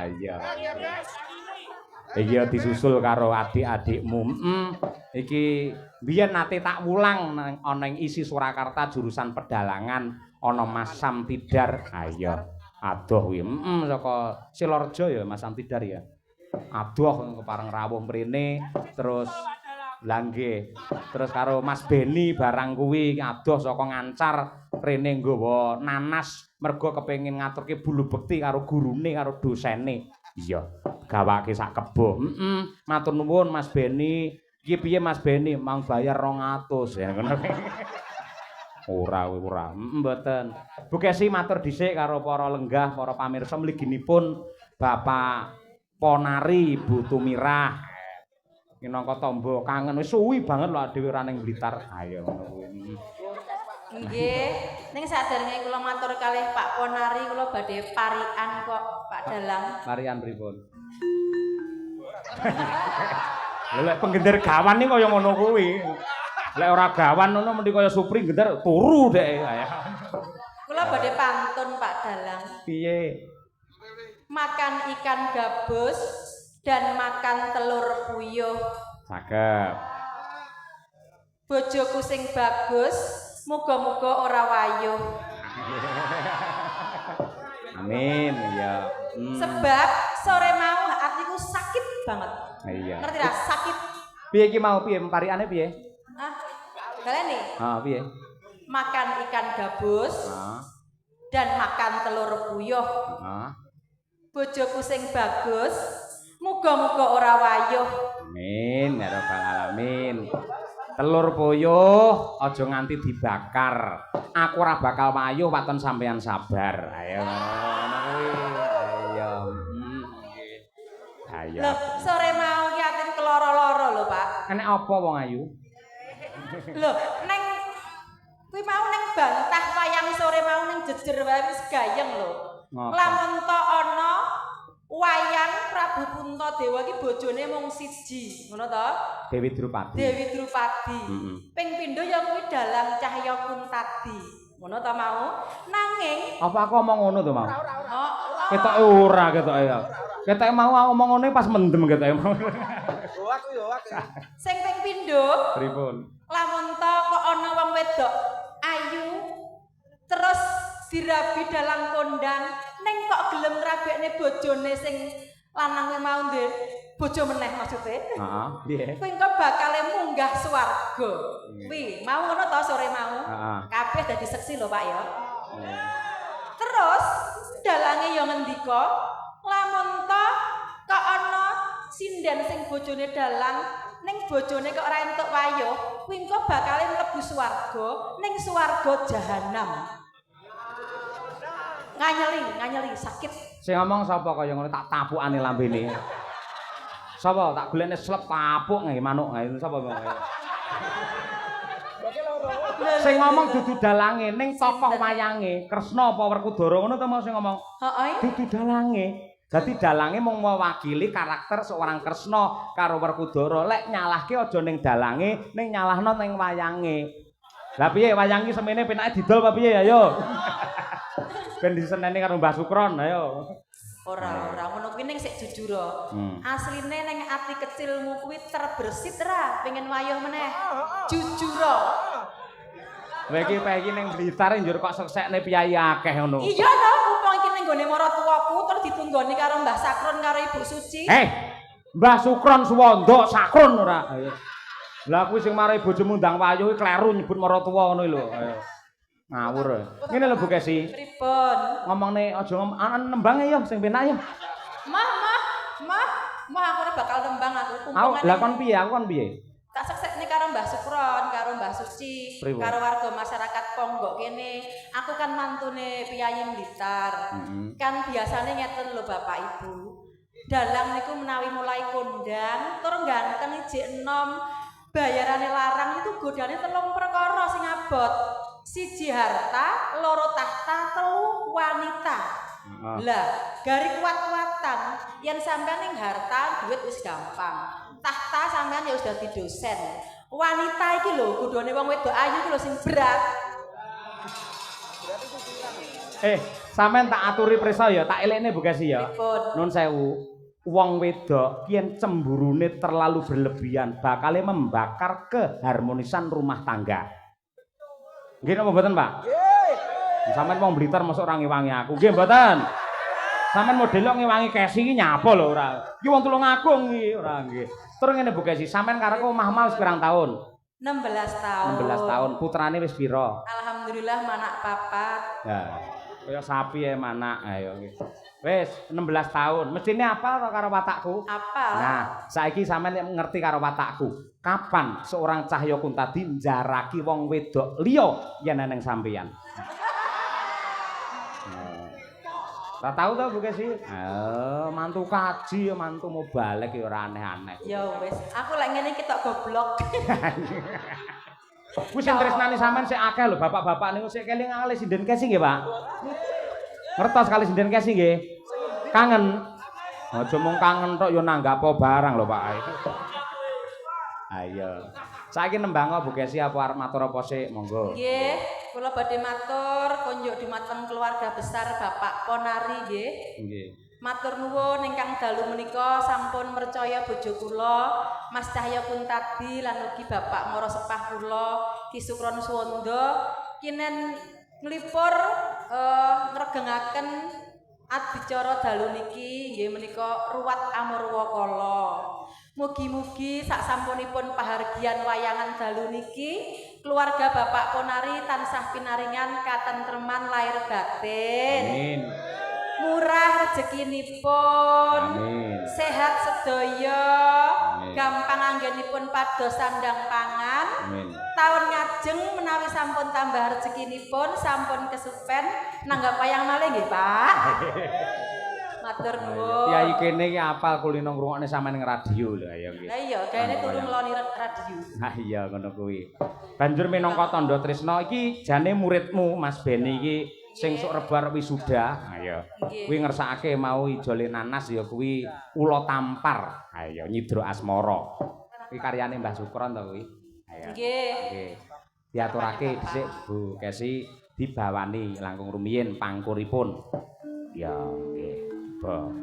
Iya. Iki disusul karo adik-adikmu. Iki biyen nate tak wulang ana ing ISI Surakarta jurusan pedalangan ana Mas Samtidar. Ha iya. Adoh kuwi. Saka Silorejo ya Mas Samtidar ya. Adoh kepareng rawuh mrene terus lha nggih. Terus karo Mas Beni barang kuwi adoh saka Ngancar rene nggawa nanas mergo kepengin ngaturke bulu bekti karo gurune karo dosene. Iya, gawake sak kebo. Matur nuwun Mas Beni. Iki piye Mas Beni? Mang bayar 200 ya ngono. Ora ora. Mboten. Bu Kesi matur dhisik karo para lenggah, para pamirsa mliginipun Bapak Ponari Ibu Tumirah. Minangka tamba kangen wis suwi banget lho dhewe ora ning Blitar. Ayo ngono kuwi. Nggih, ning saderenge kula matur kalih Pak Ponari kula badhe parikan kok Pak Dalang. Parikan pripun? Lha lek penggender gawan iki kaya ngono kuwi. Lek ora gawan ngono mendhi kaya Supri gender turu dhek. Kula badhe pantun Pak Dalang. Piye? Makan ikan gabus dan makan telur puyuh. Cakep. Bojoku sing bagus, muga-muga ora wayuh. Amin, iya. Sebab sore mau atiku sakit banget. Iya. Ngerti ra? Sakit. Piye iki mau piye parikane piye? Ah, baleni. Ha, piye? Makan ikan gabus dan makan telur puyuh. Bojoku sing bagus, muga-muga ora wayuh. Amin ya rabbal alamin. Telur puyuh aja nganti dibakar. Aku ora bakal wayuh waton sampeyan sabar. Ayo ngono kuwi. Ayo. Nggih. Ayo. Lho, sore mau ki atiku keloro-loro lho, Pak. Enek apa wong ayu? Lho, neng kuwi mau neng bantah wayang sore mau neng jejer wae wis gayeng lho. Lamun to ana wayang Prabu Puntadewa iki bojone mung siji, ngono to? Dewi Drupadi. Dewi Drupadi. Ping pindho ya kuwi dalang Cahya Kuntadi. Ngono to mau? Nanging apa aku omong ngono to mau? Oh, ketoke ora ketoke ya. Ketoke mau aku omong ngene pas mendem ketoke mau. Sing ping pindho pripun? Lamun to kok ana wong wedok ayu terus dirabi dalang kondang ning kok gelem ngrabekne bojone sing lanang kuwi mau ndek bojo meneh maksude. Heeh, piye? Kuwi engko bakale munggah swarga. Kuwi mau ngono to sore mau? Heeh. Kabeh dadi seksi lho Pak ya. Terus dalange ya ngendika, lamun to kok ana sinden sing bojone dalang ning bojone kok ora entuk wayuh, kuwi engko bakale mlebu swarga ning swarga jahanam. Nganyeli, nganyeli sakit. Sing ngomong sapa kaya ngono tak tapukane lambene. Sapa tak golekne slep tapuk nggih manuk nggih sapa ngomong. Sing ngomong dudu dalange ning tokoh wayange, Kresna apa Werkudara ngono to mau sing ngomong. Heeh. Dudu dalange. Dadi dalange mung mewakili karakter seorang Kresna karo Werkudara. Lek nyalahke aja ning dalange, ning nyalahno ning wayange. Lah piye wayang iki semene penake didol apa piye ayo. Ben diseneni karo Mbah Sukron ayo. Ora ora ngono kuwi ning sik jujur. Asline ning ati kecilmu kuwi terbersit ra pengen wayuh meneh. Jujur. Kowe iki peh iki ning Blitar njur kok seksekne piyayi akeh ngono. Iya to, mumpung iki ning nggone maratuwaku terus ditunggoni karo Mbah Sakron karo Ibu Suci. Mbah Sukron Suwondo Sakron ora. Lah kuwi sing marai bojomu ndang wayuh kuwi kleru nyebut maratuwa ngono lho. Ayo. Ngawur. Ngene lho Bu Kesi. Pripun? Ngomongne aja nembange ya sing penak ya. Mah mah mah mah aku ora bakal nembang aku. Lah kon piye? Aku kon piye? Tak seksekne karo Mbah Sukron, karo Mbah Suci, karo warga masyarakat Ponggok kene. Aku kan mantune piyayi Blitar. Kan biasane ngeten lho Bapak Ibu. Dalang niku menawi mulai kondang tur ganteng ijik enom, bayarane larang itu godane telung perkara sing abot. Siji harta, loro tahta, telu wanita. Lah, gari kuat-kuatan yen sampean ning harta duit wis gampang. Tahta sampean ya wis dadi dosen. Wanita iki lho godane wong wedok ayu iki lho sing berat. Sampeyan tak aturi prisa ya, tak elekne Bu Kesi ya. Pripun? Nun sewu. Wong wedok yen cemburune terlalu berlebihan bakale membakar keharmonisan rumah tangga. Nggih napa mboten, Pak? Nggih. Sampeyan wong Blitar mosok ora ngewangi aku. Nggih mboten? Sampeyan model kok ngewangi Kesi iki nyapa lho ora. Iki wong Tulungagung iki ora nggih. Terus ngene Bu Kesi, sampeyan karo aku omah-omah wis pirang tahun? 16 tahun. 16 tahun. Putrane wis pira? Alhamdulillah manak papat. Ya. Kaya sapi ya manak ayo nggih. Wis 16 tahun. Mestine apal to karo watakku? Apal. Nah, saiki sampeyan nek ngerti karo watakku. Kapan seorang Cahya Kuntadi njaraki wong wedok liya yen eneng sampeyan? Ora tau to Bu Kesi? Mantu kaji ya mantu mau balik ya ora aneh-aneh. Ya wis, aku lek ngene iki tok goblok. Kuwi sing tresnani sampean sik akeh lho bapak-bapak niku sik keling kalih sinden Kesi nggih, Pak. Ngertos kali sinden Kesi nggih? Kangen. Aja mung kangen tok ya nanggapo barang lho, Pak. Ayo. Saiki nembang Bu Kesi apa arep matur apa sik? Monggo. Nggih, kula badhe matur konjuk dumateng keluarga besar Bapak Ponari nggih. Nggih. Matur nuwun ingkang dalu menika sampun mercaya bojo kula Mas Cahya Kuntadi lan ugi Bapak Mara Sepah kula Ki Sukron Suwondo kinen nglipur ngregengaken adicara dalu niki nggih menika ruwat Amurwakala. Mugi-mugi sak sampunipun pahargyan wayangan dalu niki keluarga Bapak Ponari tansah pinaringan katentreman lahir batin. Amin. Murah rezekinipun. Amin. Sehat sedaya, Amin. gampang anggenipun pados sandang pangan. Amin. Taun ngajeng menawi sampun tambah rezekinipun, sampun kesupen nanggap wayang malih nggih, Pak. Matur nuwun. Kyai kene iki apal kulino ngrungokne sampean ning radio lho ayo nggih. Lah iya, gaene turu ngeloni radio. Nah iya ngono kuwi. Banjur minangka tandha tresna iki jane muridmu Mas Beni iki sing sok rebo arep wisuda. Ayo. Kuwi ngersakake mau ijole nanas ya kuwi ula tampar. Ayo nyidra asmara. Kuwi karyane Mbah Sukron to kuwi. Ayo. Nggih. Nggih. Diaturake dhisik Bu Kesi dibawani langkung rumiyin pangkuripun. Ya nggih. Bo.